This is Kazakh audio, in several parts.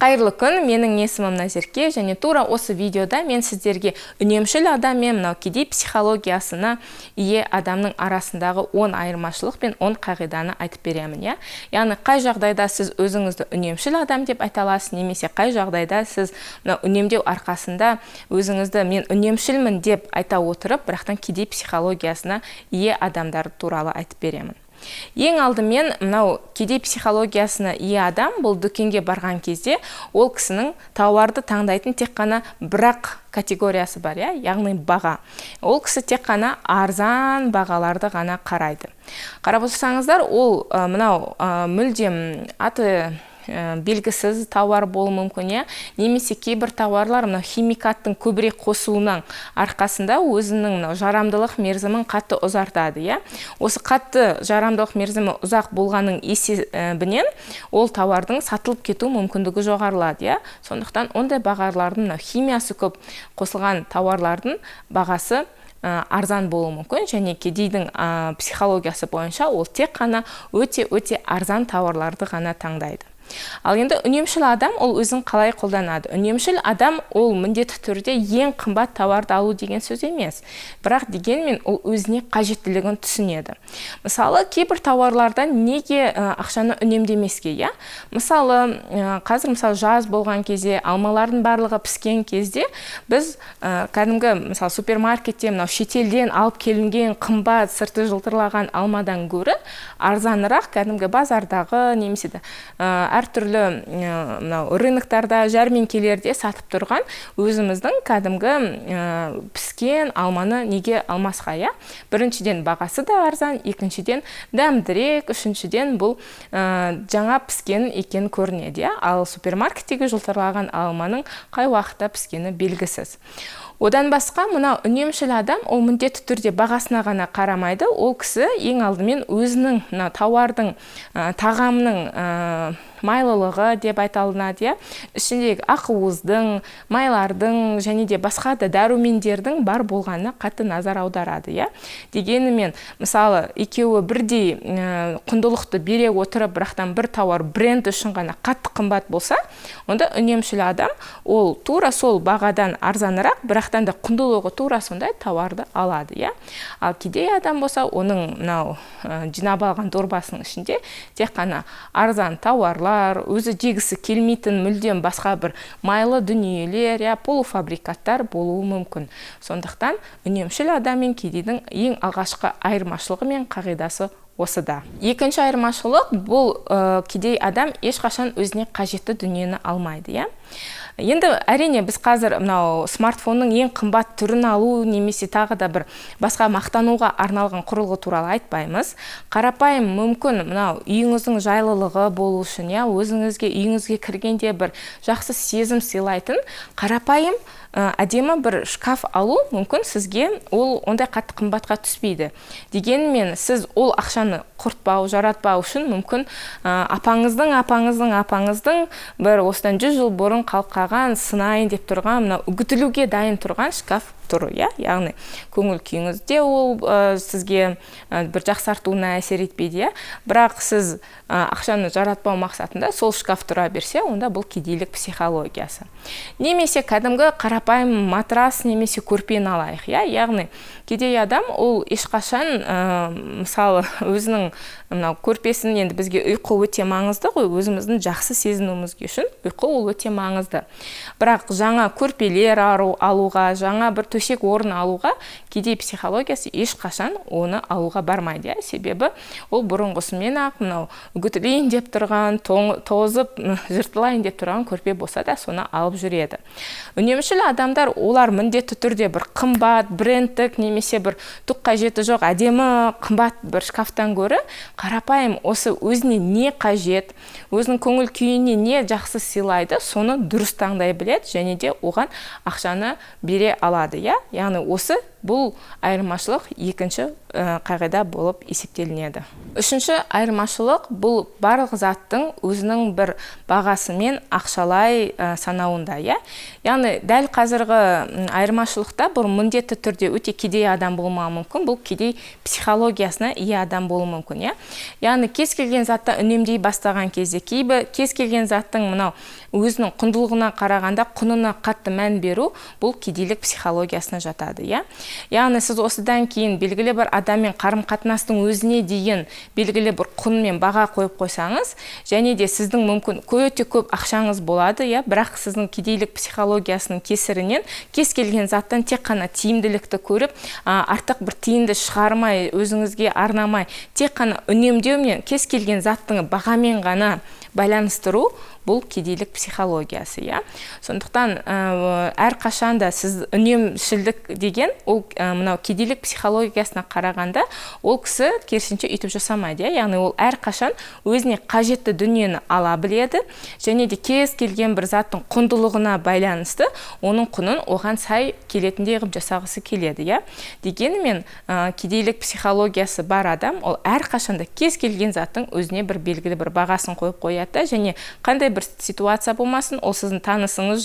Қайырлы күн, менің есімім Назерке, және тура осы видеода мен сіздерге үнемшіл адам мен мынау кедей психологиясына ие адамның арасындағы 10 айырмашылық пен 10 қағиданы айтып беремін, иә? Яғни қай жағдайда сіз өзіңізді үнемшіл адам деп айта аласыз, немесе қай жағдайда сіз мынау үнемдеу арқасында өзіңізді мен үнемшілмін деп айта отырып, бірақтан кедей психологиясына ие адамдар туралы айтып беремін. Ең алдымен мынау кедей психологиясына ие адам бұл дүкенге барған кезде ол кісінің тауарды таңдайтын тек қана бір-ақ категориясы бар, иә, яғни баға. Ол кісі тек қана арзан бағаларды ғана қарайды. Қарап отырсаңыздар, ол мынау мүлдем аты белгісіз тауар болуы мүмкін, иә, немесе кейбір тауарлар мынау химикаттың көбірек қосуының арқасында өзінің мынау жарамдылық мерзімін қатты ұзартады, иә. Осы қатты жарамдылық мерзімі ұзақ болғанның есебінен ол тауардың сатылып кету мүмкіндігі жоғарылады, иә. Сондықтан ондай бағалардың мынау химиясы көп қосылған тауарлардың бағасы арзан болуы мүмкін, және кедейдің психологиясы бойынша ол тек қана өте-өте арзан тауарларды ғана таңдайды. Ал енді үнемшіл адам ол өзін қалай қолданады? Үнемшіл адам ол міндетті түрде ең қымбат тауарды алу деген сөз емес. Бірақ дегенмен ол өзіне қажеттілігін түсінеді. Мысалы, кейбір тауарлардан неге ақшаны үнемдемеске, иә? Мысалы, қазір мысалы жаз болған кезде, алмалардың барлығы піскен кезде біз кәдімгі мысалы супермаркетте мынау шетелден алып келінген қымбат, сырты жылтырлаған алмадан гөрі арзанырақ кәдімгі базардағы немесе де әртүрлі мынау рыноктарда, жәрмеңкелерде сатып тұрған өзіміздің кәдімгі піскен алманы неге алмасқа, иә? Біріншіден бағасы да арзан, екіншіден дәмдірек, үшіншіден бұл жаңа піскен екен көрінеді, иә? Ал супермаркеттегі жылтырлаған алманың қай уақытта піскені белгісіз. Одан басқа мынау үнемшіл адам ол міндетті түрде бағасына ғана қарамайды, ол кісі ең алдымен өзінің мына тауардың, тағамның майлылығы деп айта алынады, иә? Ішіндегі ақуыздың, майлардың және де басқа да дәрумендердің бар болғанына қатты назар аударады, иә? Дегенімен, мысалы, екеуі бірдей құндылықты бере отырып, бірақтан бір тауар бренд үшін ғана қатты қымбат болса, онда үнемшіл адам ол тура сол бағадан арзанырақ, бірақтан да құндылығы тура сондай тауарды алады, иә? Ал кедей адам болса, оның мынау жинап алған дорбасының ішінде тек қана арзан тауарлар, өзі жегісі келмейтін мүлдем басқа бір майлы дүниелер, иә, полуфабрикаттар болуы мүмкін. Сондықтан үнемшіл адам мен кедейдің ең алғашқы айырмашылығы мен қағидасы осыда. Екінші айырмашылық бұл, кедей адам ешқашан өзіне қажетті дүниені алмайды, иә? Енді әрине біз қазір мынау смартфонның ең қымбат түрін алу немесе тағы да бір басқа мақтануға арналған құрылғы туралы айтпаймыз. Қарапайым мүмкін мынау үйіңіздің жайлылығы болу үшін, иә, өзіңізге үйіңізге кіргенде бір жақсы сезім сыйлайтын қарапайым, әдемі бір шкаф алу мүмкін сізге ол ондай қатты қымбатқа түспейді. Дегенмен сіз ол ақшаны құртпау, жаратпау үшін мүмкін, апаңыздың, апаңыздың, апаңыздың бір осыдан 100 жыл бұрын қалып қалған, сынайын деп тұрған, мынау үгітілуге дайын тұрған шкаф тұр, иә? Яғни көңіл күйіңізде ол, сізге, бір жақсартуына әсер етпейді, иә? Бірақ сіз, ақшаны жаратпау мақсатында сол шкаф тұра берсе, онда бұл кедейлік психологиясы. Немесе кәдімгі қарапайым матрас немесе көрпені алайық, иә? Яғни кедей адам ол ешқашан, мысалы, өзінің мынау көрпесін, енді бізге ұйқы өте маңызды ғой, өзіміздің жақсы сезінуімізге үшін ұйқы ол өте маңызды. Бірақ жаңа көрпелер алуға, жаңа бір төсек орын алуға кедей психологиясы ешқашан оны алуға бармайды, иә? Себебі ол бұрынғысымен ақ мынау үгітілейін деп тұрған, тозып, жыртылайын деп тұрған көрпе болса да соны алып жүреді. Үнемшіл адамдар олар міндетті түрде бір қымбат брендтік немесе бір түк қажеті жоқ әдемі қымбат бір шкафтан гөрі қарапайым осы өзіне не қажет, өзінің көңіл күйіне не жақсы сыйлайды, соны дұрыс таңдай біледі және де оған ақшаны бере алады, иә? Яғни осы бұл айырмашылық екінші, қағида болып есептелінеді. Үшінші айырмашылық бұл барлық заттың өзінің бір бағасымен ақшалай санауында, иә. Яғни дәл қазіргі айырмашылықта бұл міндетті түрде өте кедей адам болмауы мүмкін, бұл кедей психологиясына ие адам болуы мүмкін, иә. Яғни кез келген затты үнемдей бастаған кезде, кез келген заттың мынау өзінің құндылығына қарағанда құнына қатты мән беру, бұл кедейлік психологиясына жатады, иә. Яғни сіз осыдан кейін белгілі бір адаммен қарым-қатынастың өзіне дейін белгілі бір құн мен баға қойып қойсаңыз, және де сіздің мүмкін өте көп ақшаңыз болады, иә, бірақ сіздің кедейлік психологиясының кесірінен кез келген заттан тек қана тиімділікті көріп, артық бір тиынды шығармай, өзіңізге арнамай, тек қана үнемдеумен кез келген заттың бағамен ғана байланыстыру, бұл кедейлік психологиясы, иә. Сондықтан әрқашан да сіз үнемшілдік деген ол мынау кедейлік психологиясына қарағанда ол кісі керісінше өйтіп жасамайды, иә. Яғни ол әрқашан өзіне қажетті дүниені ала біледі және де кез келген бір заттың құндылығына байланысты оның құнын оған сай келетіндей қылып жасағысы келеді, иә. Дегенмен кедейлік психологиясы бар адам ол әрқашан да кез келген заттың өзіне бір белгілі бір бағасын қойып қояды да, және қандай бір ситуация болмасын, ол сіздің танысыңыз,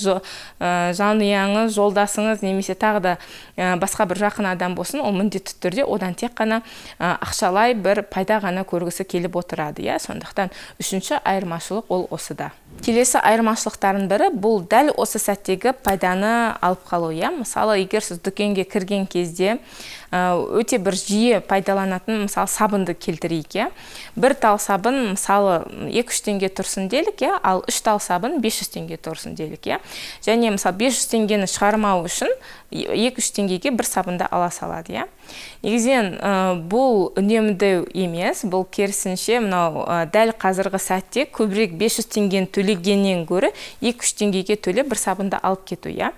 жанұяңыз, жолдасыңыз немесе тағы да басқа бір жақын адам болсын, ол міндетті түрде одан тек қана ақшалай бір пайда ғана көргісі келіп отырады, иә. Сондықтан үшінші айырмашылық ол осыда. Келесі айырмашылықтардың бірі бұл дәл осы сәттегі пайданы алып қалу, иә. Мысалы, егер сіз дүкенге кірген кезде өте бір жиі пайдаланатын, мысалы, сабынды келтірейік, иә. Бір тал сабын, мысалы, 2-3 теңге тұрсын делік, иә, ал 3 тал сабын 500 теңге тұрсын делік, иә. Және, мысалы, 500 теңгені шығармау үшін 2-3 теңгеге бір сабынды ала салады, иә. Негізінен бұл үнемдеу емес, бұл керісінше мынау дәл қазіргі сәтте көбірек 500 теңгені төлегеннен гөрі 2-3 теңгеге төлеп бір сабынды алып кету, иә.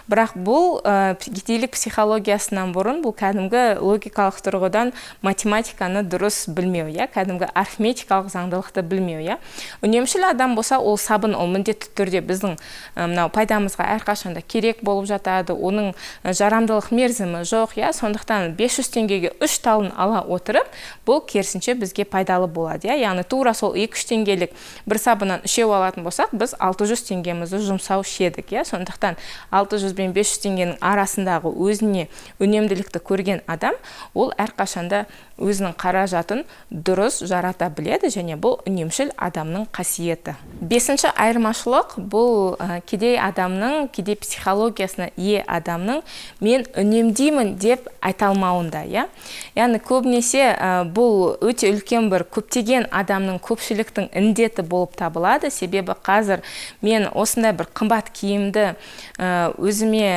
Бірақ бұл кедейлік психологиясынан бұрын бұл кәдімгі логикалық тұрғыдан математиканы дұрыс білмеу, иә, кәдімгі арифметикалық заңдылықты білмеу, иә. Үнемшіл адам болса, ол сабын ол міндетті түрде біздің мынау пайдамызға әрқашанда керек болып жатады, оның жарамдылық мерзімі жоқ, иә. Сондықтан 500 теңгеге 3 талын ала отырып, бұл керісінше бізге пайдалы болады, иә. Яғни тура сол 2-3 теңгелік бір сабыннан үшеу алатын болсақ, біз 600 теңгемізді жұмсаушы едік, иә. Сондықтан 600 бен 500 теңгенің арасындағы өзіне үнемділікті көрген адам, ол әрқашанда өзінің қаражатын дұрыс жарата біледі, және бұл үнемшіл адамның қасиеті. Бесінші айырмашылық бұл кедей адамның, кедей психологиясына ие адамның мен үнемдеймін деп айта алмауында, иә. Яғни көбінесе бұл өте үлкен бір көптеген адамның, көпшіліктің індеті болып табылады. Себебі қазір мен осындай бір қымбат киімді өзіме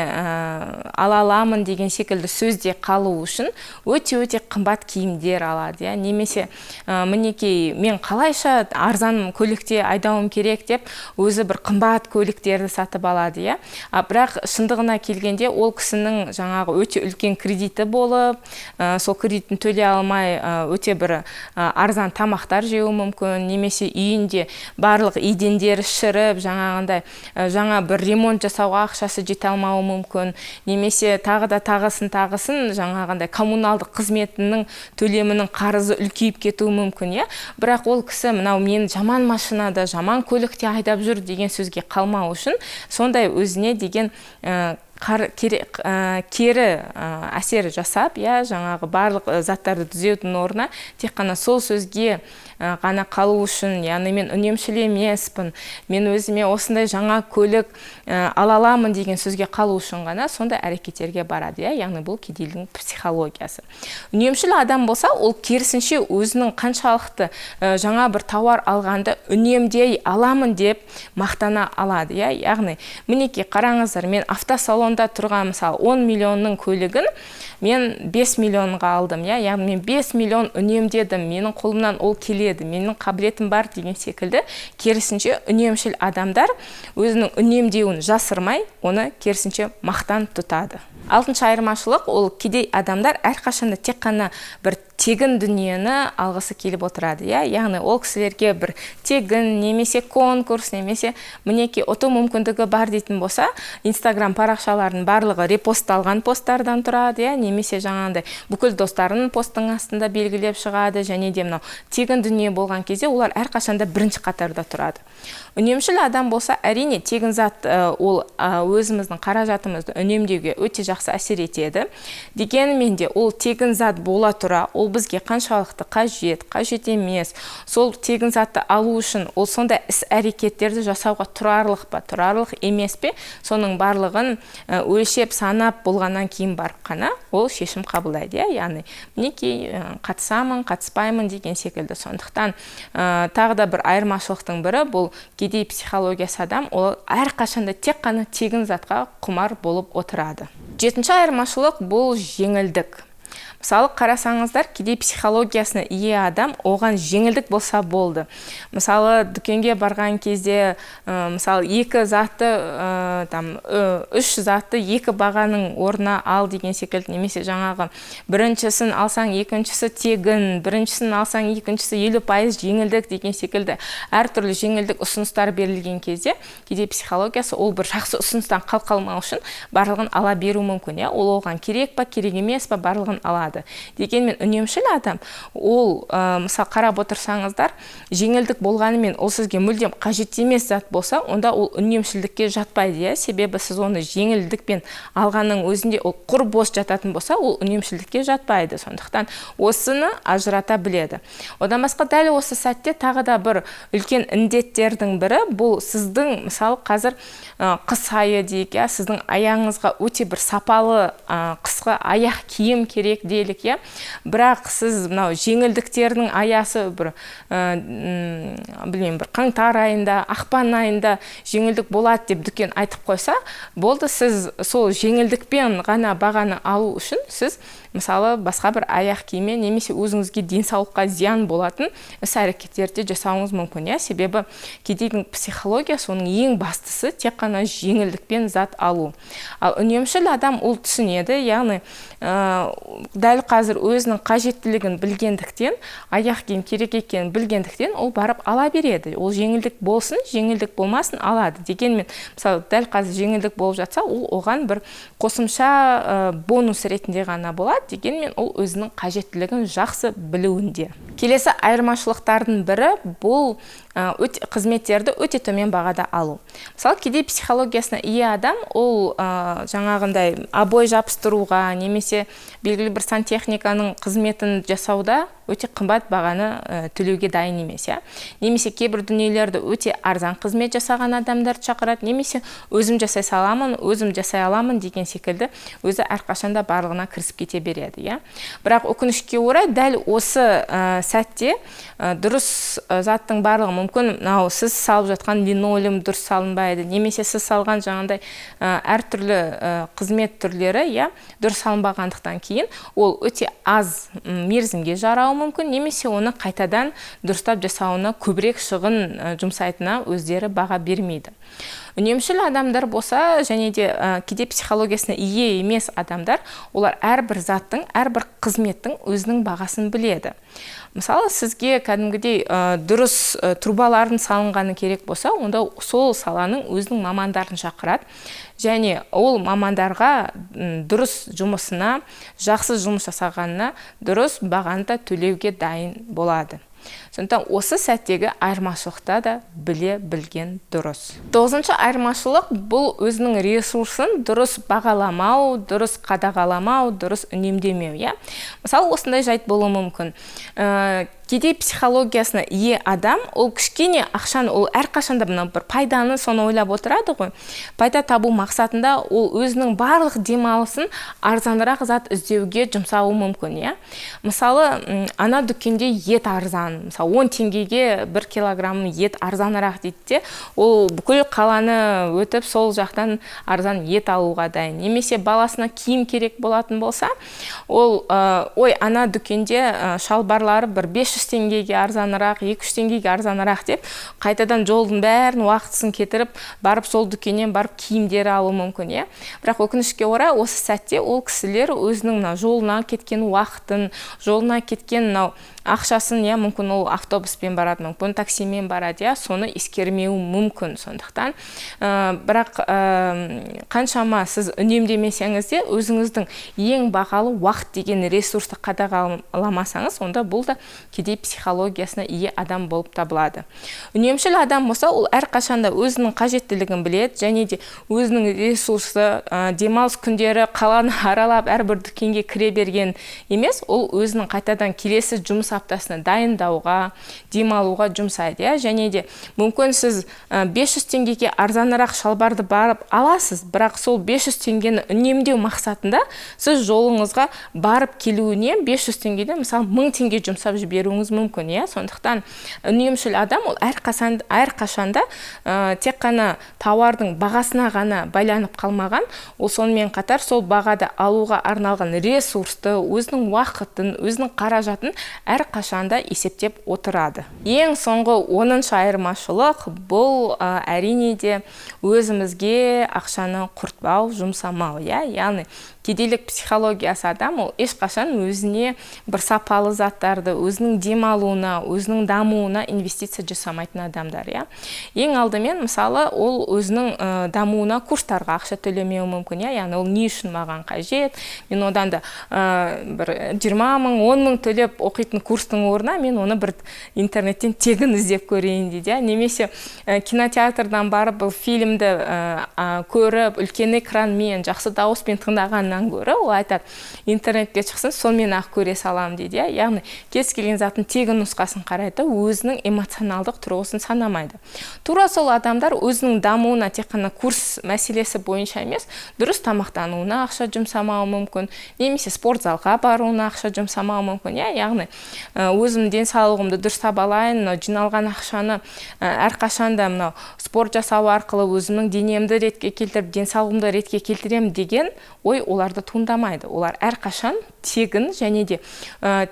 ала аламын деген секілді сөзде қалу үшін өте-өте қымбат киімдер алады, иә. Немесе мінекей мен қалайша арзан көлікте айдауым керек деп өзі бір қымбат көліктерді сатып алады, иә. Бірақ шындығына келгенде ол кісінің жаңағы өте үлкен кредиті болып, сол кредитін төлей алмай өте бір арзан тамақтар жеуі мүмкін, немесе үйінде барлық едендері шіріп, жаңағындай жаңа бір ремонт жасауға ақшасы жете алмауы мүмкін, немесе тағы да тағысын жаңағындай коммуналдық қызметінің төлемінің қарызы үлкейіп кетуі мүмкін, иә. Бірақ ол кісі мынау мен жаман машинада, жаман көлікте айдап жүр деген сөзге қалмау үшін сондай өзіне деген кері әсер жасап, иә, жаңағы барлық заттарды түзеудің орнына тек қана сол сөзге ғана қалу үшін, яғни мен үнемшіл емеспін, мен өзіме осындай жаңа көлік ала аламын деген сөзге қалу үшін ғана сондай әрекеттерге барады, иә. Яғни бұл кедейліктің психологиясы. Үнемшіл адам болса, ол керісінше өзінің қаншалықты жаңа бір тауар алғанда үнемдей аламын деп мақтана алады, иә. Яғни мінекей қараңыздар, мен автосалонда тұрған мысалы 10 миллионның көлігін мен 5 миллионға алдым, иә. Яғни мен 5 миллион үнемдедім, менің қолымнан ол келеді, менің қабілетім бар деген секілді. Керісінше үнемшіл адамдар өзінің үнемдеуін жасырмай, оны керісінше мақтан тұтады. Алтыншы айырмашылық ол кедей адамдар әрқашанда тек қана бір тегін дүниені алғысы келіп отырады, иә. Яғни ол кісілерге бір тегін немесе конкурс немесе мінекей ұту мүмкіндігі бар дейтін болса, Инстаграм парақшаларының барлығы репостталған посттардан тұрады, иә, немесе жаңағындай бүкіл достарының посттың астында белгілеп шығады. Және де мынау тегін дүние болған кезде олар әрқашанда бірінші қатарда тұрады. Үнемшіл адам болса, әрине тегін зат ол өзіміздің қаражатымызды үнемдеуге өте жақсы әсер етеді. Дегенмен де ол тегін зат бола тұра, ол бізге қаншалықты қажет, қажет емес, сол тегін затты алу үшін ол сондай іс-әрекеттерді жасауға тұрарлық па, тұрарлық емес пе, соның барлығын өлшеп, санап болғаннан кейін барып қана ол шешім қабылдайды, иә. Яғни мінекей қатысамын, қатыспаймын деген секілді. Сондықтан тағы да бір айырмашылықтың бірі бұл кедей психологиясы адам, ол әрқашанда тек қана тегін затқа құмар болып отырады. Жетінші айырмашылық бұл жеңілдік. Мысалы, қарасаңыздар, кедей психологиясына ие адам, оған жеңілдік болса болды. Мысалы, дүкенге барған кезде, мысалы, екі затты, там, үш затты екі бағаның орнына ал деген секілді, немесе жаңағы біріншісін алсаң, екіншісі тегін, біріншісін алсаң, екіншісі 50% жеңілдік деген секілді әртүрлі жеңілдік ұсыныстар берілген кезде, кедей психологиясы ол бір жақсы ұсыныстан қалып қалмау үшін барлығын ала беруі мүмкін, иә. Ол оған керек па, керек емес па, барлығын алады. Дегенмен үнемшіл адам, ол, мысалы, қарап отырсаңыздар, жеңілдік болғанымен ол сізге мүлдем қажет емес зат болса, онда ол үнемшілдікке жатпайды, иә. Себебі сіз оны жеңілдікпен алғанның өзінде ол құр бос жататын болса, ол үнемшілдікке жатпайды. Сондықтан осыны ажырата біледі. Одан басқа дәл осы сәтте тағы да бір үлкен індеттердің бірі бұл сіздің, мысалы, қазір қыс айы дейік, иә, сіздің аяғыңызға өте бір сапалы қысқы аяқ киім керек делік, иә. Бірақ сіз мынау жеңілдіктердің аясы бір, білмеймін, бір қаңтар айында, ақпан айында жеңілдік болады деп дүкен айтып қойса, болды, сіз сол жеңілдікпен ғана бағаны алу үшін сіз, мысалы, басқа бір аяқ киіммен немесе өзіңізге денсаулыққа зиян болатын іс-әрекеттерді жасауыңыз мүмкін, иә. Себебі кедейдің психологиясы, оның ең бастысы тек қана жеңілдікпен зат алу. Ал үнемшіл адам ол түсінеді, яғни, дәл қазір өзінің қажеттілігін білгендіктен, аяқ киім керек екенін білгендіктен ол барып ала береді. Ол жеңілдік болсын, жеңілдік болмасын алады. Дегенмен, мысалы, дәл қазір жеңілдік болып жатса, ол оған бір қосымша бонус ретінде ғана болады. Дегенмен ол өзінің қажеттілігін жақсы білуінде. Келесі айырмашылықтардың бірі бұл, қызметтерді өте төмен бағада алу. Мысалы, кедей психологиясына ие адам, ол, жаңағындай обой жабыстыруға немесе белгілі бір сантехниканың қызметін жасауда өте қымбат бағаны төлеуге дайын емес, иә. Немесе кейбір дүниелерді өте арзан қызмет жасаған адамдарды шақырады, немесе өзім жасай саламын, өзім жасай аламын деген секілді өзі әрқашанда барлығына кірісіп кете береді, иә. Бірақ өкінішке орай дәл осы сәтте дұрыс заттың барлығы мүмкін, мынау сіз салып жатқан линолеум дұрыс салынбайды, немесе сіз салған жаңағындай әртүрлі қызмет түрлері, иә, дұрыс салынбағандықтан кейін ол өте аз мерзімге жарауы мүмкін, немесе оны қайтадан дұрыстап жасауына көбірек шығын жұмсайтынына өздері баға бермейді. Үнемшіл адамдар болса, және де кедей психологиясына ие емес адамдар, олар әрбір заттың, әрбір қызметтің өзінің бағасын біледі. Мысалы, сізге кәдімгідей дұрыс трубалардың салынғаны керек болса, онда сол саланың өзінің мамандарын шақырады. Және ол мамандарға дұрыс жұмысына, жақсы жұмыс жасағанына дұрыс бағаны да төлеуге дайын болады. Сондықтан осы сәттегі айырмашылықта да біле білген дұрыс. Тоғызыншы айырмашылық бұл өзінің ресурсын дұрыс бағаламау, дұрыс қадағаламау, дұрыс үнемдемеу, иә? Мысалы, осындай жайт болуы мүмкін. Кедей психологиясына ие адам, ол кішкене ақшаны, ол әрқашанда мынау бір пайданы соны ойлап отырады ғой. Пайда табу мақсатында ол өзінің барлық демалысын арзанырақ зат іздеуге жұмсауы мүмкін, иә? Мысалы, ана дүкенде ет арзан, мысалы, 10 теңгеге 1 килограмм ет арзанырақ дейді де, ол бүкіл қаланы өтіп сол жақтан арзан ет алуға дайын. Немесе баласына киім керек болатын болса, ол, ой, ана дүкенде шалбарлары бір 500 500 теңгеге арзанырақ, 200 теңгеге арзанырақ деп қайтадан жолдың бәрін уақытысын кетіріп, барып сол дүкеннен барып киімдер алуы мүмкін, иә. Бірақ өкінішке орай осы сәтте ол кісілер өзінің мына жолына кеткен уақытын, жолына кеткен мынау ақшасын, иә, мүмкін ол автобуспен барады, мүмкін таксимен барады, иә, соны ескермеуі мүмкін. Сондықтан бірақ қаншама сіз үнемдемесеңіз де, өзіңіздің ең бағалы уақыт деген ресурсты қадағаламасаңыз, онда бұл да кедей психологиясына ие адам болып табылады. Үнемшіл адам болса, ол әрқашанда өзінің қажеттілігін біледі және де өзінің ресурсы, демалыс күндері қаланы аралап әрбір дүкенге кіре берген емес, ол өзінің қайтадан келесі жұмыс аптасына дайындауға, демалуға жұмсайды, иә. Және де мүмкін сіз 500 теңгеге арзанырақ шалбарды барып аласыз, бірақ сол 500 теңгені үнемдеу мақсатында сіз жолыңызға барып келуіне 500 теңгеден мысалы 1000 теңге жұмсап жіберуіңіз мүмкін, иә. Сондықтан үнемшіл адам ол әрқашанда тек қана тауардың бағасына ғана байланып қалмаған, ол сонымен қатар сол бағада алуға арналған ресурсты, өзінің уақытын, өзінің қаражатын әрқашанда есептеп отырады. Ең соңғы 10-шы айырмашылық бұл әрине де өзімізге ақшаны құртпау, жұмсамау, иә. Яғни кедейлік психологиясы адам ол ешқашан өзіне бір сапалы заттарды, өзінің демалуына, өзінің дамуына инвестиция жасамайтын адамдар, иә. Ең алдымен мысалы ол өзінің дамуына курстарға ақша төлемеуі мүмкін, иә. Яғни ол не үшін маған қажет, мен одан да бір 20 мың, 10 мың төлеп оқитын курстың орнына мен оны бір интернеттен тегін іздеп көрейін дейді, иә. Немесе кинотеатрдан барып бұл фильмді көріп, үлкен экранмен, жақсы дауыспен тыңдағаннан гөрі ол айтады, интернетке шықсын, сонымен ақ көре саламын дейді, иә. Яғни кез келген заттың тегін нұсқасын қарайды, өзінің эмоционалдық тұрғысын санамайды. Тура сол адамдар өзінің дамуына тек қана курс мәселесі бойынша емес, дұрыс тамақтануына ақша жұмсамауы мүмкін, немесе спортзалға баруына ақша жұмсамауы мүмкін, иә. Яғни өзімнің денсаулығымды дұрыстап алайын, мынау жиналған ақшаны әрқашанда мынау спорт жасау арқылы өзімнің денемді ретке келтіріп, денсаулығымды ретке келтіремін деген ой оларда туындамайды. Олар әрқашан тегін және де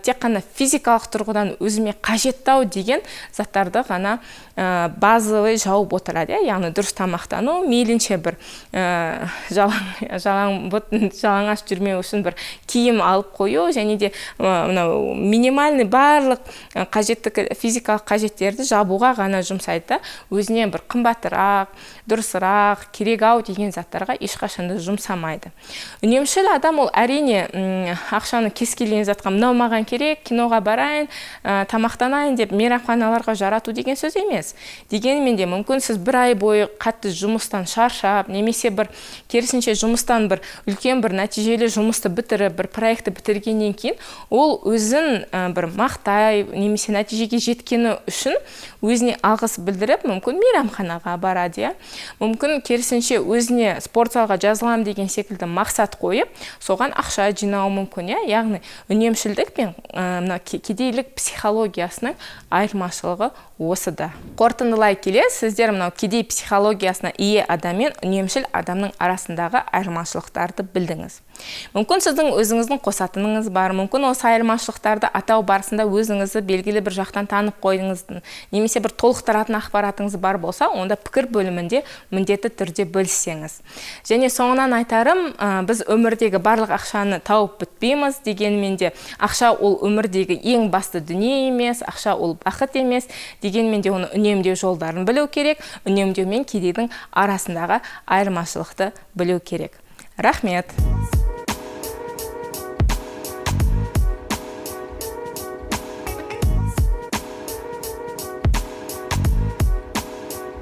тек қана физикалық тұрғыдан өзіме қажетті деген заттарды ғана базовый жауып отырады, иә. Яғни дұрыс тамақтану, мейлінше бір жалаңаш жүрмеу үшін бір киім алып қою және де мынау минимальный барлық қажетті физикалық қажеттерді жабуға ғана жұмсайды да, өзіне бір қымбатырақ, дұрысырақ, керек ау деген заттарға ешқашан да жұмсамайды. Үнемшіл адам ол әрине ақшаны кез келген затқа мынау маған керек, киноға барайын, тамақтанайын деп мейрамханаларға жарату деген сөз емес. Дегенмен де мүмкін сіз бір ай бойы қатты жұмыстан шаршап, немесе бір керісінше жұмыстан бір үлкен бір нәтижелі жұмысты бітіріп, бір проектті бітіргеннен кейін ол өзін бір мақтай, немесе нәтижеге жеткені үшін өзіне алғыс білдіріп, мүмкін мейрамханаға барады, иә. Мүмкін керісінше өзіне спортзалға жазыламын деген секілді мақсат қойып, соған ақша жинауы мүмкін, иә. Яғни үнемшілдік пен мына кедейлік психологиясының айырмашылығы осыда. Қорытындылай келе, сіздер мынау кедей психологиясына ие адам мен үнемшіл адамның арасындағы айырмашылықтарды білдіңіз. Мүмкін сіздің өзіңіздің қосатыныңыз бар, мүмкін осы айырмашылықтарды атау барысында өзіңізді белгілі бір жақтан танып қойдыңыз, немесе бір толықтыратын ақпаратыңыз бар болса, онда пікір бөлімінде міндетті түрде бөліссеңіз. Және соңынан айтарым, біз өмірдегі барлық ақшаны тауып бітпейміз, дегенмен де ақша ол өмірдегі ең басты дүние емес, ақша ол бақыт емес, дегенмен де оны үнемдеу жолдарын білу керек, үнемдеу мен кедейдің арасындағы айырмашылықты білу керек. Рахмет.